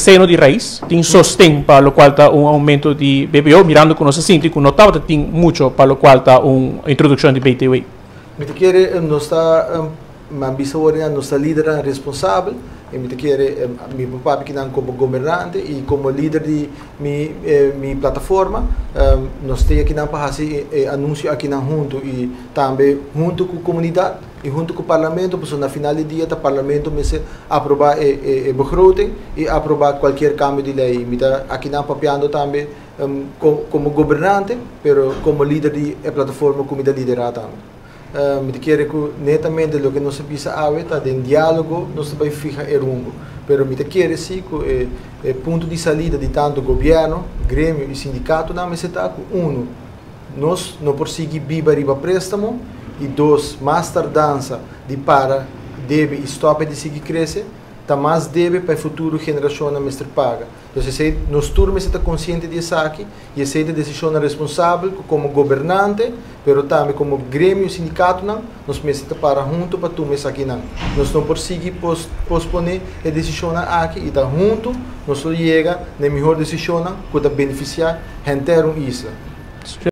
Seno di Raiz tin sosten pa locual ta un aumento di BBO, mirando cu nos a sinti cu no tabata tin mucho pa locual ta un introduccion di BTW. Mi ta kere nos ta mi a bisa awor nos ta lidernan responsabel y mi ta kere mi por papia kinan como gobernante y como lider di mi plataforma. Nos ta akinan pa haci e anuncio akinan hunto y tambe hunto cu comunidad y hunto cu Parlamento, pasobra na final di dia ta Parlamento mester aproba e begroting y aproba cualkier cambio di ley. Mi ta akinan papiando tambe como gobernante, pero como lider di e plataforma cu mi ta lidera tambe. Mi ta kere cu netamente loke nos a bisa awe ta den dialogo nos ta bay fiha e rumbo, pero mi ta kere si cu e punto di salida di tanto gobierno, gremio y sindicatonan mester ta cu uno, nos no por sigui biba riba prestamo y dos, mas tardansa di para debe y stop di sigui crece ta mas debe pa e futuro generacionnan mester paga. Entonces esey nos tur mester ta consciente di esaki y esey ta decisionnan responsabel cu como gobernante pero tambe como gremio y sindicatonan nos mester ta para hunto pa tuma esakinan. Nos no por sigui pospone e decisionnan aki y ta hunto nos lo yega na e mihor decisionnan cu ta beneficia henter un isla.